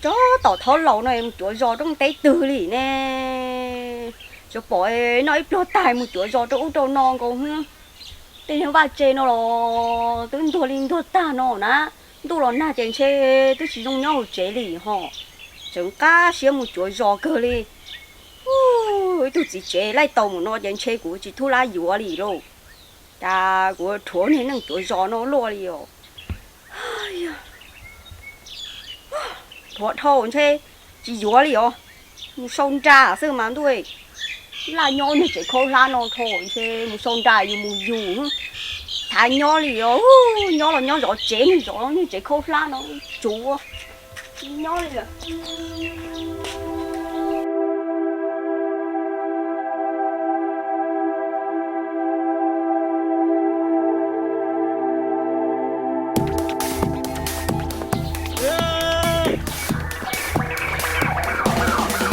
Tsob tom thab laus no mus cuav zos rau teb twg li ne? Tsuas pom noj ib pluag tag mus cuav zos rau ub rau no nkaus. Tej niag vaj tse no los twb ntuag li ntuag tag no na, ntuj los nag ces ntshe twb tsis zoo nyob hauv tsev li ho. Tseem qab siab mus cuav zos kawg li. Ib tug txiv tsev laij tau mus no ces ntshe kuv tsis thub lab yuav li lauj. Cas kuv rhuav niag neej cuav zos no luaj li os. Rhuav dhau ntshe tsis yuav li os. Mus sau nra xwb mas ntuj. Laj nyob niag tsev khaub hlab no dhau ntshe mus sau nra yus mus yus. Txhob nyob li os, nyob los nyob zov tsev, zov niag tsev khaub hlab no tsuav nyob li lawm.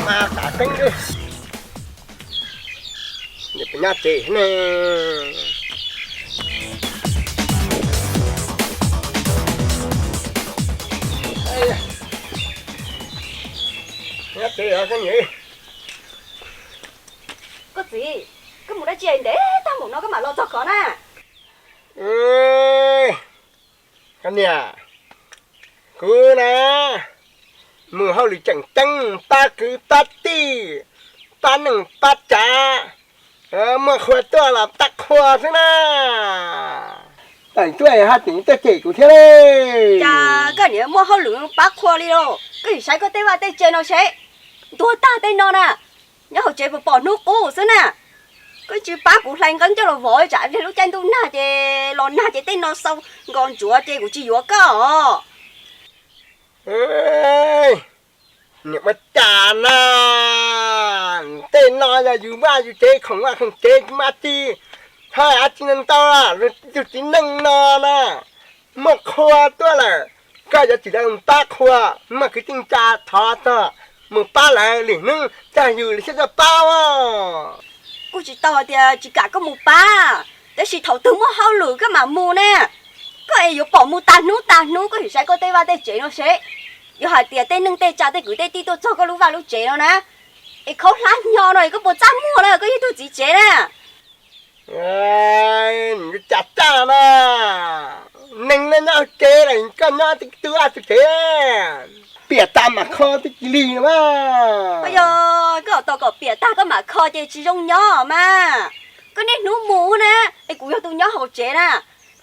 Mas tav teeb, nyob tsev ne. Nyob tsev os koj niam. Koj txiv, koj mus dab tsi ntev tag npaum no koj mam los txog ko na? Koj niam, kuv na, mus hauj lwm tseem ceeb, pab kwv pab tij, pab neej pab tsav, muaj qhua tuaj los pab qhua xwb na. Tam tuaj haj tseem tuaj cem kuv thiab li. Cas koj niam muaj hauj lwm pab qhua li lauj? Koj sim saib koj tej vaj tej tsev no seb, ntuag tag tej no na, nyob hauv tsev puas pom hnub qub xwb na. Koj tsis pab kuv hlais nqeeb coj los vov tsam lub caij ntuj nag ces los nag ces tej no xau nkos ntsuav ces kuv tsis yuav koj os. Niam ua cas na, tej no yog yus vaj yus tsev, khoom vaj khoom tsev, tsis muaj dab tsi, ho dab tsi ntau, yus txiv neej no na, muaj qhua tuaj lawm, koj yuav tsum tau pab qhua, muaj kwv tij neej tsa thov txog mus pab lawv, lwm hnub txog yus lawv thiaj tuaj pab. Kuj tsis tau hais tias tsis kam koj mus pab, tab sis thaum twg muaj hauj lwm koj mam mus ne. Koj es yuav pom mus tag hnub tag hnub, koj sim saib koj tej vaj tej tsev no seb, yuav hais tias tej neej tej tsa tej kwv tej tij tuaj txog koj lub vaj lub tsev no na, es khaub hlab hnyo no es koj puas txaj muag na, koj yog tug txiv tsev na. Cas txaj na, neeg nyob hauv tsev lawm koj nyob twb tus vaj tus tsev, piam tag mam kho twb cia li no mas. Yog koj tau kom piam tag koj mam kho ces tsis zoo nyob mas. Koj niaj hnub mus na, es kuv yog tus nyob hauv tsev na,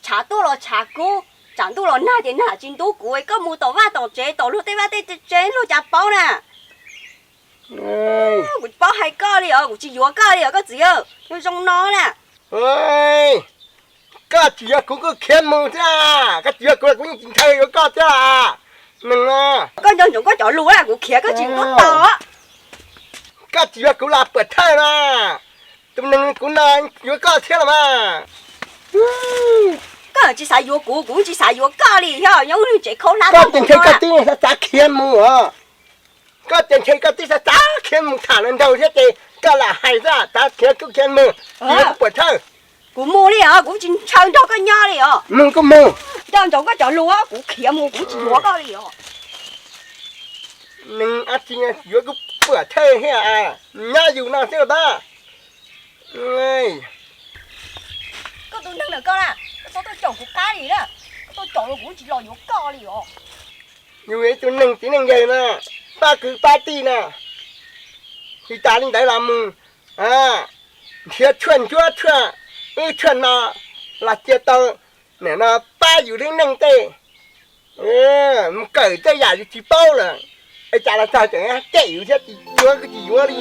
tshav tuaj los tshav kub, tsam ntuj los nag ces nag tsis ntub kuv, koj mus tom vaj tom tsev tom luag tej vaj tej tsev luag cas paub na. Kuv tsis paub hais koj li os, kuv tsis yuav koj li os koj txiv, zoo no na. Koj tsis yuav kuv kuj khiav mus thiab, koj tsis yuav kuv kuv yeej tsis ntshaw yuav koj thiab. Koj nco ntsoov koj cov lus na, kuv khiav koj tsis muab tau. Koj tsis yuav kuv los puam thawj na, tus neeg kuv no yuav koj thiab los mas. Koj tsis xav yuav kuv, kuv tsis xav yuav koj li thiab, nyob ua neej tsev khaub hlab. Koj ces ntshe koj twb xav khiav mus os. Koj ces ntshe koj twb xav khiav mus tham lawv nraug thiab ces koj lam hais xwb, xav khiav kuj khiav mus, tsis yuav kuv puam thawj. Kuv mus li os, kuv tsis ntshaw nrog koj nyob li os. Mus kuj mus. Nco ntsoov koj cov lus, kuv khiav mus kuv tsis yuav koj li os. Neeg dab tsi yuav kuv puam thawj thiab, nyob yus no xwb los pab. Koj tus neeg ntawm koj na, koj txhob tuaj caum kuv qab li na, koj tuaj caum los kuv tsis los yuav koj li os. Yus ib tug neeg txiv neej yawg na, pab kwv pab tij na, tsis tas li ntawd los mus nrhiav tshuaj ntsuab tshuaj ub tshuaj no los cia tau, nim no pab yus lub neej tej, mus kawm tej yam yus tsis paub lawm, es cas los txog tseem cem yus thiab, tsis yuav kuj tsis yuav li.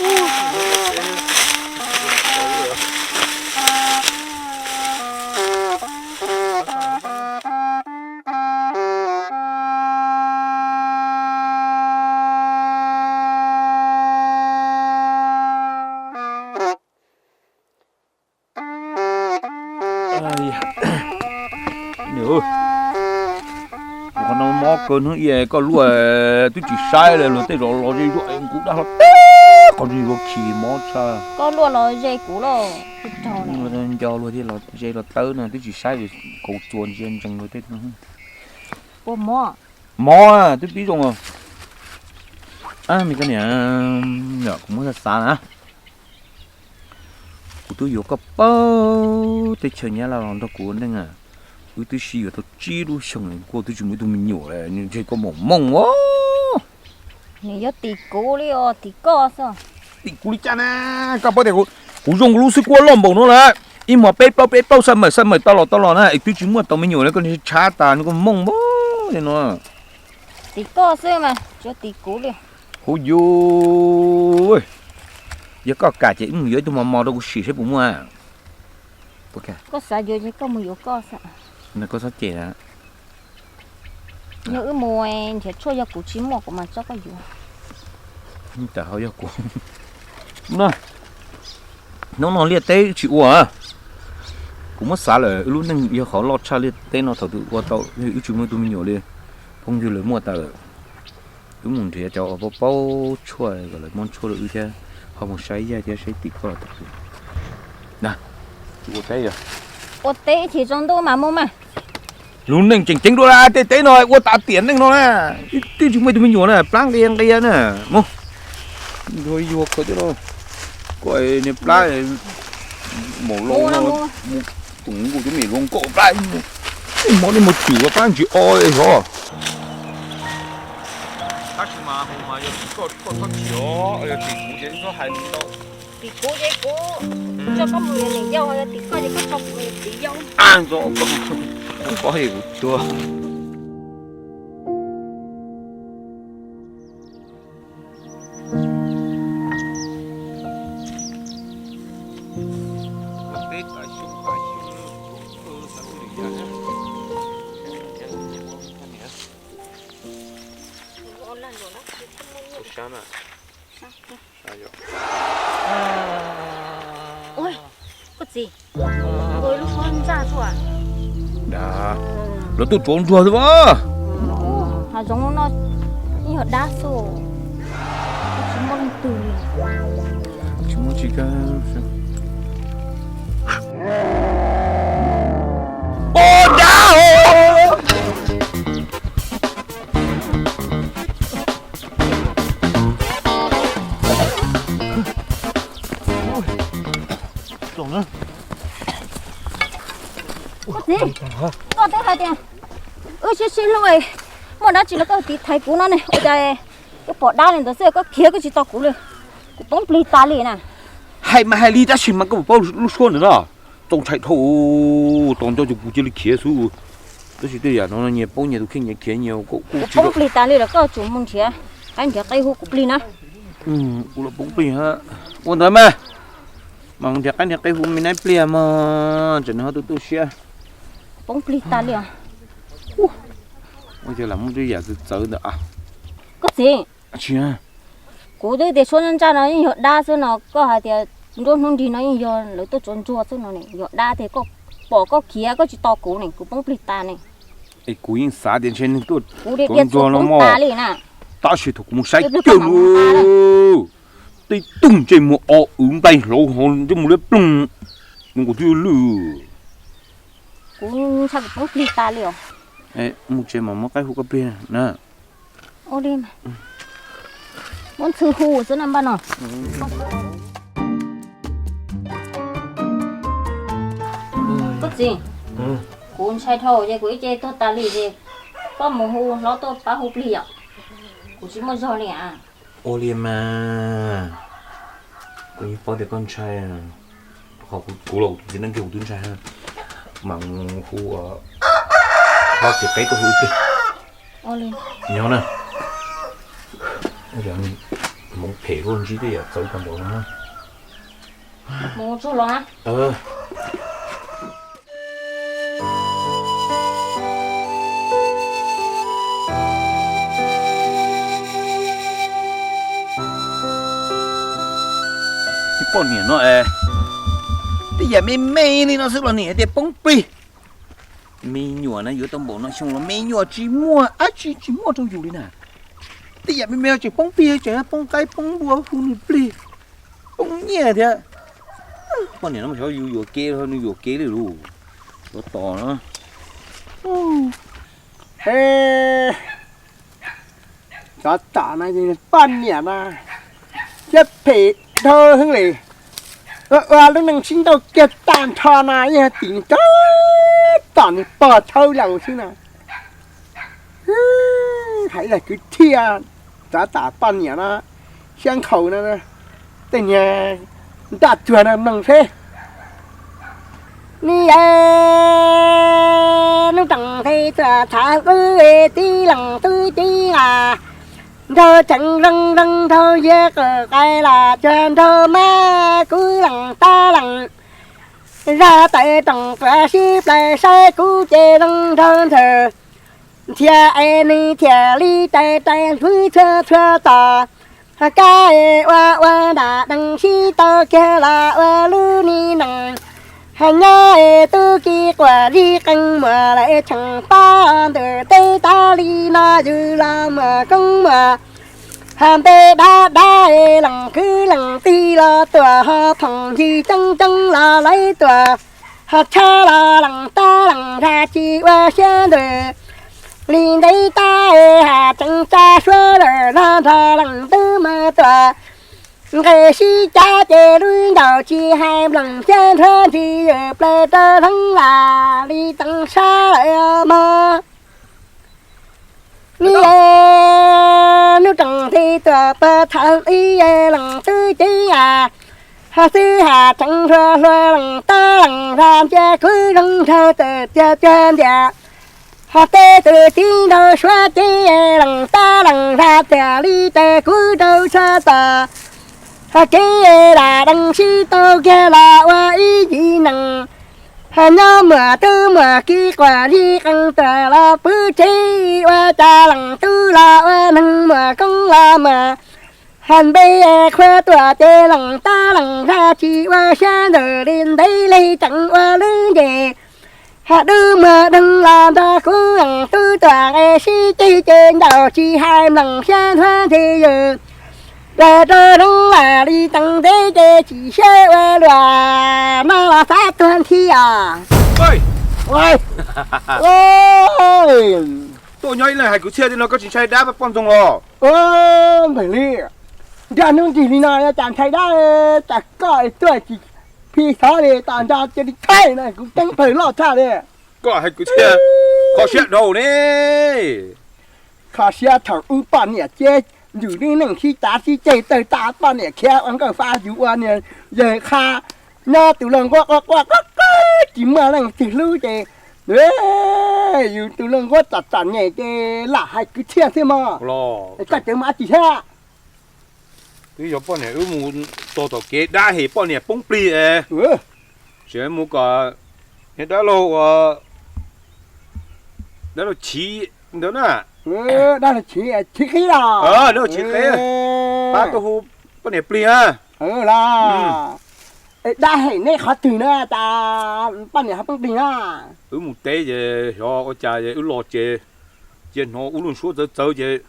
Qhov no mob kawg hnub i koj luaj twb tsis saib li, luag tej zos los ze zuaj kuv dab hlo teb qhov ntswg yuav khi mob tshaj. Koj luaj los ze kuv lauj. Nco luag thiaj los ze los tawb no twb tsis saib, kaus txuas ntsia ntsees luag tej. Puas mob? Mob twb pib zoo. Me koj niam, kuv muab xav xav na. Kuv twb yuav koj paub teb chaws Nyab Laj los nrog kuv ua neej, wb twb sib yuav tau tsib lub xyoos kuj twb tsis muaj ib tug me nyuam li, ntshe koj moom mooj os. Nws yuav tim kuv li os, tim koj xwb. Tim kuv li cas na? Koj paub tias kuv zoo kuv lub xwb kuj loj npaum no lawm, ib hmos peb plaub peb plaub xaj mawm xaj mawm tau los tau los na, es twb tsis muaj tau me nyuam li, koj tshav tas nws koj mooj npaum li no. Tim koj xwb mas tsis tim kuv li. Hu yus, yog koj kam ces wb mus yuav ib tug mos mos rau kuv sim seb puas muaj. Koj xav yuav ces koj mus yuav koj xwb. Koj txhob cem na. Yog wb mus nrhiav tshuaj yog kuv tsis muaj kuv mas tso koj yuav. Tam ho yog kuv. Hnub no liaj teb tsis ua, kuv muab xav lawm wb lub neej yog qhov loj tshaj liaj teb no, thaum twg ua tau wb tsis muaj tus me nyuam li. Phooj ywg lawv muaj tas lawm, wb mus nrhiav cov paub paub tshuaj kom lawv muab tshuaj rau wb thiab ho mus saib yaig thiab saib tim koj los tau. Ua teb, ua teb ces tsaus ntuj mas mus mas. Lub neej tseem ceeb dua tej teb no ua tas tiam neej no na, twb tsis muaj tus me nyuam na, plab nqia nqia na, mus. Yuag yuag kawg thiab los, koj niag plab maum loo, tus nkuj cov me luag nkauj plab, ib hmo nej mus chwm ua plab ntsis o hov. Tab sis mas hu mas yog tim koj koj txhob chim os, yog tim kuv ces txhob hais li ntau. Tim kuv ces kuv tso koj mus yuav niam yau, yog tim koj ces koj tso kuv mus yuav txiv yau. Ab, kuv pom kuv tuag. Ua, koj txiv, ua ib lub suab ntsaj xwb. Lawv tuaj tsuav ntsuag xwb as. Hav zoov no yeej yog dab xwb, tsis muaj leej twg li. Tsis muaj tsis kab. Ua dab! Koj txiv, koj twb hais tias wb sib sib hlub, muaj dab tsi los koj tiv thaiv kuv no ne, ua cas koj pom dab li ntawd xwb koj khiav koj tsis tos kuv li, kuv poob plig tas li na. Hais mas hais li tab sis mas koj puas paub lub suab ntawm no, txaus ntshai dhau, tos nco ces kuv cia li khiav xwb. Tab sis tej yam no nyias paub nyias tus kheej nyias khiav nyias, kuv poob plig tas li lawm koj tsum mus nrhiav qaib nrhiav qe hu kuv plig na. Kuv los poob plig, ua ntawd mas, mas mus nrhiav qaib nrhiav qe hu me nab pliag mog, tseem nws ho tu tu siab. Poob plig tas li os. Ua cas lam muaj tej yam txawv txawv ntawd a. Koj txiv, kuv twb tias suab ntsaj no yeej yog dab xwb no, koj hais tias nruab hnub nrig no yeej yog lawv tuaj tsuav ntsuag xwb no ne, yog dab tiag, koj pom koj khiav koj tsis tos kuv ne, kuv poob plig tas ne. Es kuv yeej xav tias ntshe neeg tuaj tov ntsuag no mog. Tab sis thaum kuv mus saib kiag lawm, tej tug ntsej muag o wv nplaig hlauv hauv ntsej muag liab ploog, nws kuv twb lwj. Kuv ntshai kuv poob plig tas li os. Mus tsev mas muab qaib hu koj plig na. Muab ntxhw hu xwb na npaj no. Koj txiv, kuv ntshai dhau ces kuv ib ce tuag tas li ces koj mus hu hlob tuaj pab hu plig yom. Kuv tsis muaj zog li a. Ua li mas, kuv yeej paub tias koj ntshai, qhov kuv los kuv tus txiv neej kiag kuv twb ntshai, mas mus hu hlob txiv qeb tuaj hu ib pliag. Nyob na, hmoov phem luaj ntsib tej yam txawv kawg nkaus no. Poj niam no es, tej yam me me li no xwb los nim hais tias poob plig. Me nyuam na yuav tau npaum no xyoo los me nyuam tsis muaj dab tsi tsis muaj rau yus li na. Tej yam me me no tseem poob plig, tseem poob qaib poob npua hu nws plig, poob nyiaj thiab. Poj niam no mas xyov yus yuam kev los nws yuam kev li lus. Yuav tos no. Cov tom no poj niam no siab phem dhau heev li. Ua ua lub neej sib nrauj kiag tag nrho no yeej tim cov tom nws pog thaub laus xwb na. Hais ib daim kwv txhiaj, cov tom poj niam no siab nkhaus no, tej niag nraj tsuag no mloog seb. Ni hnub roos nthe txhua txhav wb tib leeg tub ceev las, nraug tseem zoo zoo nraug yawg qwm qai los cuag nraug mab kub lees tab lees. Zaj tawv roos puav sib plaws saib kub ces zoo nraug ntxawg, ntxhias es nws thiaj li tais tais npwb txhua txhua tos. Kab es ua ua nram dees sib tau kiag los ua lub ni nees. Nyob es tub ki quas zib qees muas lawv tseem pab ntawm teb tab li no yws los muas koob muas. Ho npe dab dab es lees kwv lees tij los tuam ho phoom yig ceeb ceeb los lawv tuam. Ho tshab los lees tab lees nrag tsis ua siab ntev. Li ntev tab es has tseem tsa suav lawm no nrog lees twb mus tuam. Nqes sib cav ces lub ncaus tsis hais nploos xyab nrhuab ntsis yws plaws rau dheev las li teev sab lawm mog. Ni hnub roos nthe tuam pag thav ib lees tub ceev las, ho xwb has tseem hlua hlua lees tab lees nrag ntsia kuv zoo nraug tawm tiag tiag ntias. Ho tej tus txiv nraug suav ceev lees tab lees nrag tiag li tawm kuv rau tshaj tod. Ho kev lam dees sib tau kiag los ua ib yim nees. Ho nyob muaj twb muaj ki quas li qee tuam los pub tsev ua cas lees tub los ua neeg muaj koob los muaj. Ho npe qhua tuam ces lees tab lees nrag tsis ua siab ntev li ntev li tseem ua lub nce. Ho dub muag dheev los nrog kuv lees tub tuam es sib ceg ces ncaus tsis hais nploos xyab nrhuab nthe yws. Plaws rau dheev las li teev ntev ces tsis siab ua luaj no los xav tuag nthi os. Tuaj nyob ib leeg hais kwv txhiaj li no koj tsis ntshai dab poj ntxoog los? Npawg li, nrog hnub nrig li no cas ntshai dab, cas koj tuaj tsis phim xov li, tas nrog cia li thaij no kuv teeb pawg loj tshaj li. Koj hais kwv txhiaj kho siab dhau ne. Kho siab thaum wb poj niam ces yus lub neej sib cav sib ceg tawg tas, poj niam khiav ua nkauj fa yus ua niag yawg qha, nyob tus luag nquab quaj quaj quaj quaj tsis muaj leej twg hlub ces yus tus luag nquab txom txom nyem ces lam hais kwv txhiaj xwb mog. Koj cawv mus dab tsi thiab? Twb yog poj niam wb mus txog tom kev dab hem poj niam poob plig es tseem mus kom niag dab laug ua dab laug chiv ntawd na. Dab laug chiv, chiv qhib los? Dab laug chiv qhib, pab tuaj hu poj niam plig na. Los Dab hem neb qhov twg na, cas poj niam ho poob plig na? Wb mus teb ces xyov ua cas es wb los ces cia hnov ub lub suab txawv txawv ces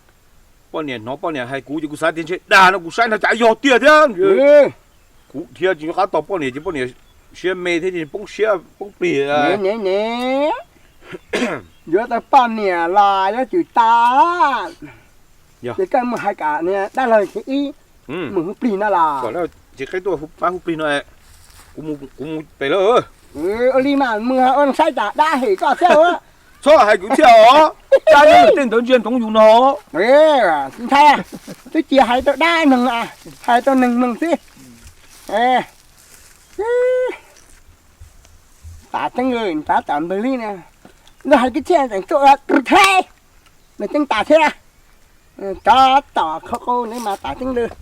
poj niam hnov poj niam hais kuv ces kuv xav tias ntshe dag no, kuv saib no cas yog tiag thiab. Kuv dhia tsis nco qab tau poj niam ces poj niam siab me thiab ces poob siab poob plig. Yuav tau poj niam los yuav tsum tau, ces koj mus hais kom niag dab laug thib ib mus hu plig no los. Tsis qeb tuaj pab hu plig no, kuv mus pem lawm. Ua li mas mus ua saib tas dab hem koj thiab. Txhob hais kuv thiab os, dab laug tej ntawd ntsia ntsoov yus no. Ntshai, twb cia hais rau dab mloog, hais rau neeg mloog xwb. Tav Teeb, tav tom ntug li na, nws hais kwv txhiaj tseem tuaj ua rau theb, nws ceeb tas thiab. Cov tom khau qau ne mas Tav Teeb lawm.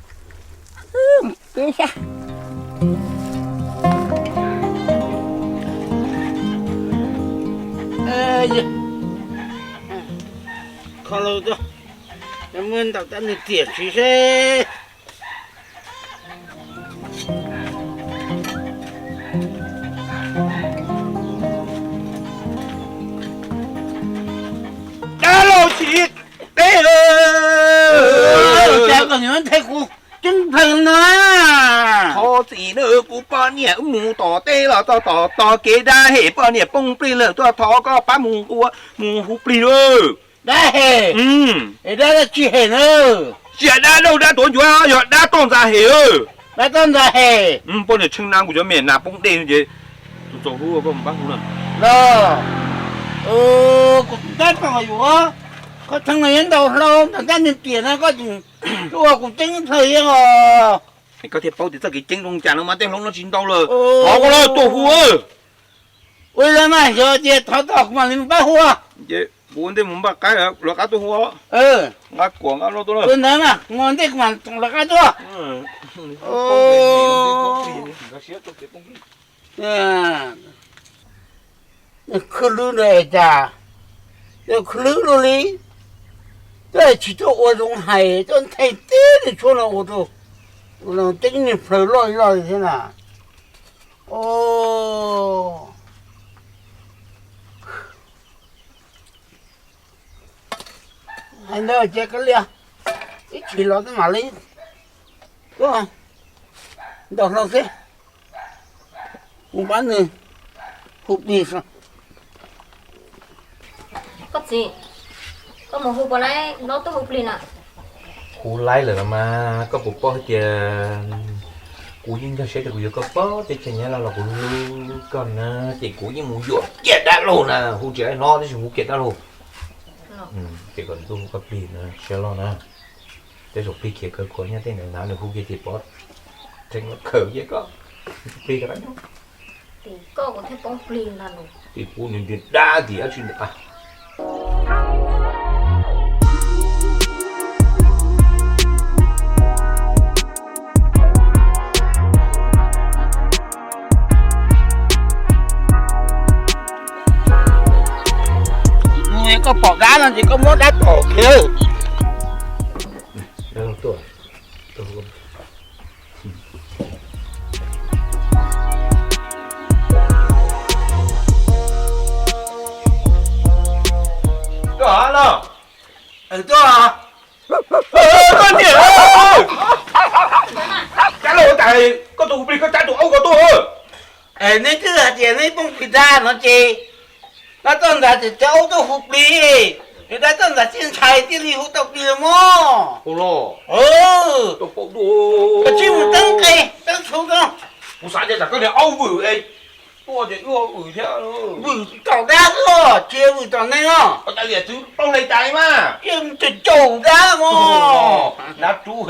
Peb sab. Kho lauj, muab ntaus tab nws tiam tsis seb. Dab laug tsis teb lawm. Cas koj yuav nthe kuv ceeb plhaws na? Thov txim na, kuv poj niam wb mus tom teb los txog tom tog kev dab hem poj niam poob plig lawm, tuaj thov koj pab mus ua, mus hu plig lawm. Dab hem? Es dab dab tsi hem na? Tsis yog dab laug dab tuav ncuav, yog dab toj ntxas hem. Dab toj ntxas hem? Poj niam tsheej na, kuv cov me nas poob dej no ces tus txaus hlub koj mus pab hu na. Los, kuv tus tab tom yuav, koj theej no yuav ntaus hlau ntawm tab niag tiam no koj tseem tuaj ua kuv ceeb plhaws os. Koj thiaj paub tias txoj kev ceeb zoo cas no mas tej hlau no tsis ntau lawm. Thov koj los tuaj hu. Ua li mas xyov ces thov tom kuv mam li mus pab hu. Ces kuv ua ntej mus npaj qaib lawv qab tuaj hu. Nqa kuam nqa lo tuaj lawm. Ua ntej kuv mam lawv qab tuaj. Khwb lwb ntawd cas, yog khwb lwb luaj li, twb tsis tuaj ua zoo hais, tuaj nthe tib nws tshuaj no ua rau ceeb niag plhaws loj loj li thiab na. Hais ntawd ces kav liam, ib chim los mam li tuaj ntaus hlau xwb, mus pab nws hu plig. Koj txiv, koj mus hu puas laib hlob tuaj hu plig na? Hu laib lawm los mas, koj puas paub hais tias kuv yeej nkag siab tias kuv yuav koj pab teb chaws Nyab Laj los kuv hlub koj na, ces kuv yeej mus yuam kiag dab laug na, hu tsis laib hlob tab sis hu kiag dab laug. Ces kom nws tuaj hu koj plig na, siab loj na. Tej zaum plig khiav kawg khuav nyob tej ntawd na, nws hu kiag ces pov rheev los khaws cia koj plig rov qab nyob. Tim koj kuv thiaj poob plig ntag los. Tim kuv nws ntiag dab tim dab tsi ntawd. Koj pom dab no ces koj muab dab tom kiag. Tuaj los. Tuaj. Koj niam, dab laug tas, koj tus hu plig koj cab tus aub ko tuaj. Neb twb hais tias neb poob plig dab no ces dab toj ntxas ces cov aub tuaj hu plig, dab toj ntxas thiaj ntshai thiaj li hu tau plig los mog. Koj tsij mus teeb qe teeb txhuv no. Kuv xav tias tsam koj niag aub vwm es tuaj ces wb vwm thiab. Vwm tom dab xwb os, tsis vwm tom neeg os. Ua cas liam txwv plaub hli cas li mas. Caum caum dab mog. Dab rub.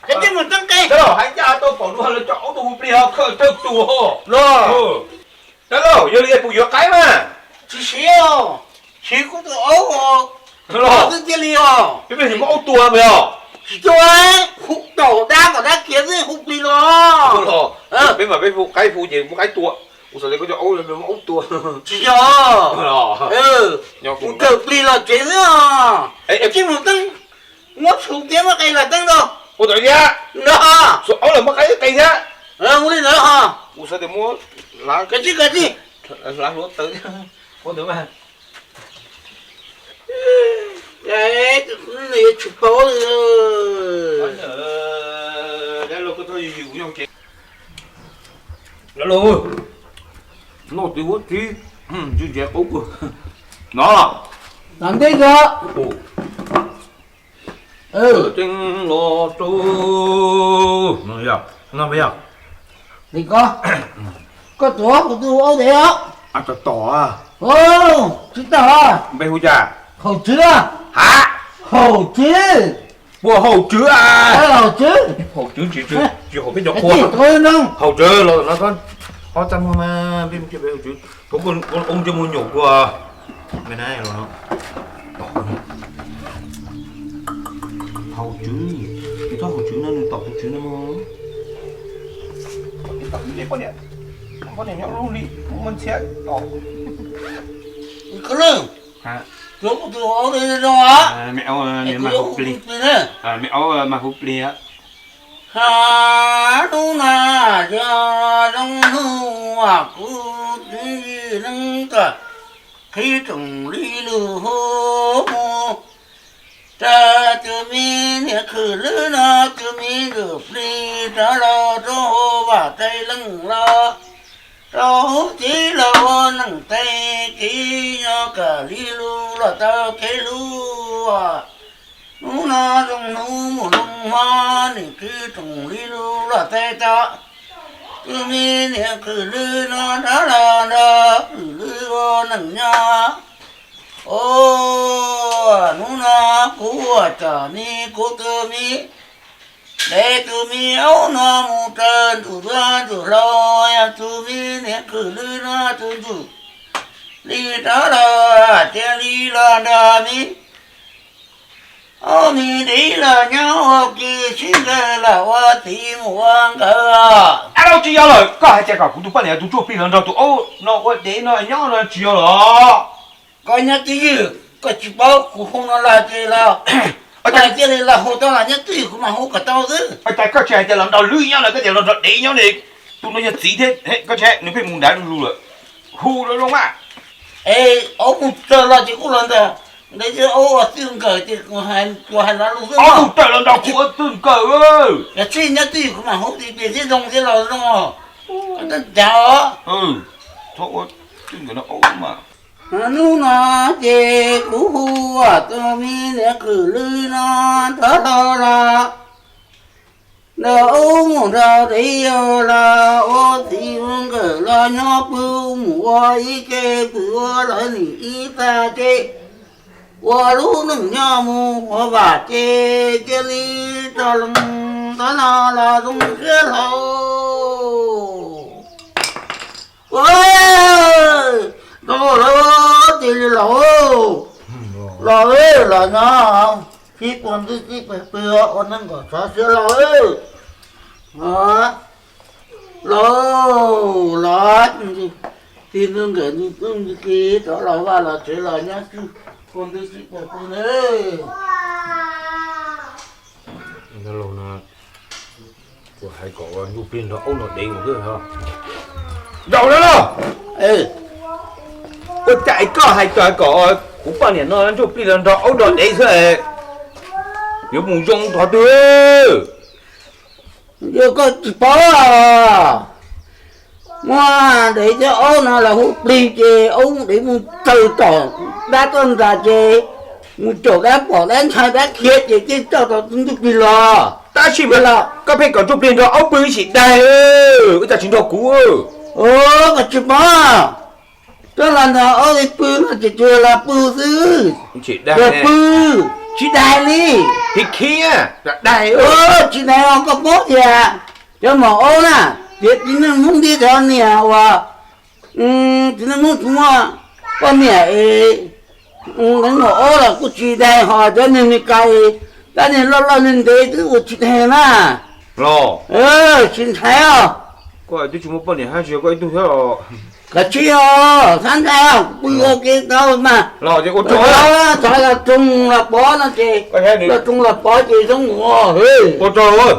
Koj tsij mus teeb qe. Hais ncaj tau pom dua lawv cov aub tuaj hu plig ho khawm tawg tuag. Los, dab laug, yog li puas yuav qaib mas? Tsis siv os, siv kuv tus aub os. Los twb cia li os. Peb pheej muab aub tua mas yog. Tsis tua, hu tom dab kom dab khiav xwb hu plig los. Peb mas peb hu qaib hu ces muab qaib tua. Kuv xav tias koj cov aub muab aub tua. Tsis yog, hu khawm plig los tsev xwb os. Tsij mus teeb, muab txhuv thiab muab qe los teeb rau. Ua tau thiab. Nrog. Aub los muab qaib qe thiab. Ua li ntawd ho. Kuv xav tias muab lav, kav tsij kav tsij, lav hluav taws thiab. Ua ntawd mas. Nws yuav tsis paub li. Dab laug, koj txhob yws yws kuv nyob hauv tsev. Dab laug, noj twv huab tib, ntsis ntses qub kawg no. Tam ntej ntawd. Tseeb los rau no yog, no yog. Li ko, koj tuav kuv tus aub dev os. Tom tom. Tsis tau. Npe hu cas? Haum Tswv. Ha? Haum Tswv. Puas haum Tswv a? Haum Tswv. Haum Tswv tsis, tsis haum peb cov qhua. Haum Tswv los no, ob txaj muag mas npe hu Tswv. Ua ntsej muag nyuam kua. Haum Tswv, tsis txhob haum Tswv no, nws tom tus Tswv no mog. Poj niam nyob lub li muaj ntxhiab tom. Meb aub mas huv plig, meb aub mas huv plig. Ha, hnub no yog zoo hnub kuv txiv neej txawm qhib tsoom li lug hu mus rau tus me niam khwm lwb no, tus me ntxwm plig rov los rau hauv vaj tsev leej los rau hauv tsev los ua neej tsev kev nyob, kam li lug los tau kev lug. Hnub no zoo hnub mus zoo hmo, nim qhib tsoom li lug los txais tau tus me niam khwm lwb no rov los nrog khwm lwb ua neej nyob. Ua hnub no kuv ua tsam me kuv tus me dev tus me aub no mus raws ntxum duab ntxum hlau, yog tus me niam khwm lwb no tus ntxwm li rov los cia li los nrog me aub me dev los nyob ua ke sib nkawd los ua txiv mus ua nkawd. Ab, tsis yog lawm, koj hais tias kom kuv tus poj niam tus ntsuj plig los nrog tus aub no ua dev no nyob no tsis yog los? Koj nyob twj ywm, koj tsis paub kuv hu no los ces los, koj cia li los hu tau los nyob twj ywm kuv mam hu kom tau xwb. Cas koj tsis hais tias los nrog lwb nyob no, koj tias los nrog dev nyob ne? Tus no yog txiv thiab, koj tsis hais, nws pheej mus nrad lug lawm. Hu lawm zoo mas. Es aub mus raws los ces kuj los ntag. Ntev thiab aub ua txij nkawm ces kuv hais los lus xwb. Aub mus raws los nrog kuv ua txij nkawm. Yog tsis nyob twj ywm kuv mam hu tias pem thiab zoo thiab los zoo os. Koj tab cas os. Txhob ua txij nkawm no aub mas. Hnub no ces kuv hu tus me niam khwm lwb no rov los los nrog aub mus nrog dev los ua txiv ua nkawm los nyob pw mus ua ib ke pw ua lawv nim ib tag ke ua lub neej nyob mus ua vam ces cia li rau leej tab no los zoo siab hlo. Rau lawv ces li los, los los nyob sib puag ntwj sib puag pw ua neej kom sov siab los. Los, los, txiv nkawm ntxwg plig rov los vaj los tsev los nyob sib puag ntwj sib puag pw ne. Kuv hais kom ntsuj plig nrog aub nrog dev mus xwb. Zaum no los, ua cas koj hais tias kom kuv poj niam no ntsuj plig los nrog aub nrog dev xwb, yuav mus zoo qhov twg? Yog koj tsis paub, muaj dev thiab aub no los hu plig ces aub dev mus tsaws tom dab toj ntxas ces mus caum dab pom dab ntshai dab khiav ces thiaj coj tau tus ntsuj plig los. Tab sis mas koj pheej kom ntsuj plig nrog aub pw ib sim daig, ua cas tsis nrog kuv? Koj tsis paub, koj los nrog aub pw no ces tsuas los pw xwb. Los pw, tsis daig li. Khiav khiav, daig. Tsis daig os, koj paub tias cov maum aub na, tias txiv neej Hmoob thiab cov niam uas txiv neej Hmoob tsis muaj poj niam es neeg maum aub los kuj tsis daig, ho cov niag Meskas es tab niag loj loj ntev ntev twb ua tsis daig na. Los tsis ntshai os. Koj twb tsis muaj poj niam hab tsis yog koj ib tug thiab os. Kav tsij os, thab ntxhais, kuv pw ua ke tau mas. Los ces ua tsaug, thov los roog los pov no ces, los roog los pov ces zoo ua. Ua tsaug.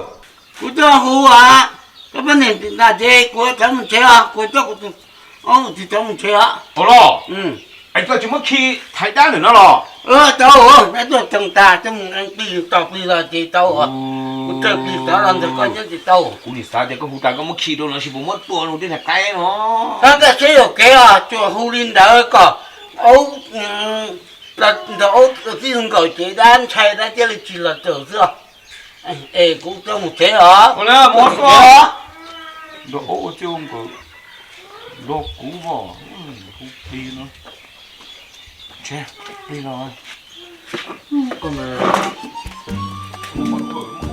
Kuv tuaj hu os, koj poj niam tim ntawd ces kuv rov mus tsev os, kuv coj kuv tus aub tsis rov mus tsev os. Ua los, es koj tsis muab khi thaiv dab ntawm no los? Tau, dab tuaj tsees tas coj mus plig tos plig los ces tau os. Kuv tseem plig tod los ntawm koj nyob ces tau. Kuv nim xav tias koj hu tas koj muab khi rau no sis puas muab tua rau tej ntawd qaib no. Koj seb yuam kev os, tsuas hu li ntawd kom aub, ntawm aub txij nkaus ces dab ntshai dab thiaj li tsis los txog xwb os. Es kuv tuaj mus tsev os. Nrog aub ua txij ua nkawm, nrog kuv os, hu plig no, plig no, koj mas, kuv mam ua